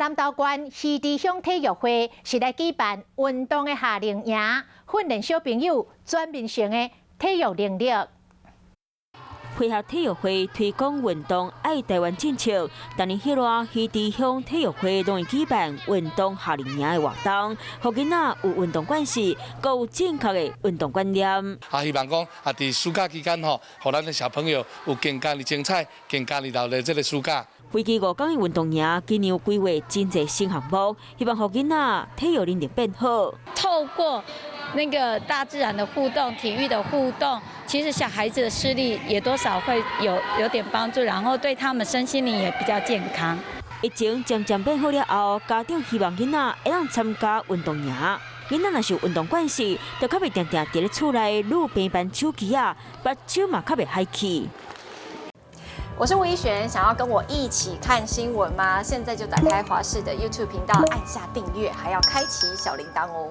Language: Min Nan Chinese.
南投縣魚池鄉體育會是來舉辦運動的夏令營，訓練小朋友全面性的體育能力。配合體育會推廣運動愛台灣政策，逐年彼熱魚池鄉體育會攏會舉辦運動夏令營的活動，予囡仔有運動慣勢，閣有正確的運動觀念。啊，希望講啊，佇暑假期間吼，予咱的小朋友有更加的精彩，更加的熱鬧這个暑假。為期5天的運動營，今年有規劃真濟新項目，希望予囡仔體育能力變好。透過那個大自然的互動、體育的互動，其實小孩子的視力也多少會有點幫助，然後對他們身心靈也比較健康。疫情漸漸變好了後，家長希望囡仔會當參加運動營。囡仔若是有運動慣勢，就較袂定定佇咧厝內擼平板手機仔，目睭嘛較袂害去。我是吳怡璇，想要跟我一起看新聞嗎？現在就打開華視的 YouTube 頻道，按下訂閱，還要開啟小鈴鐺哦。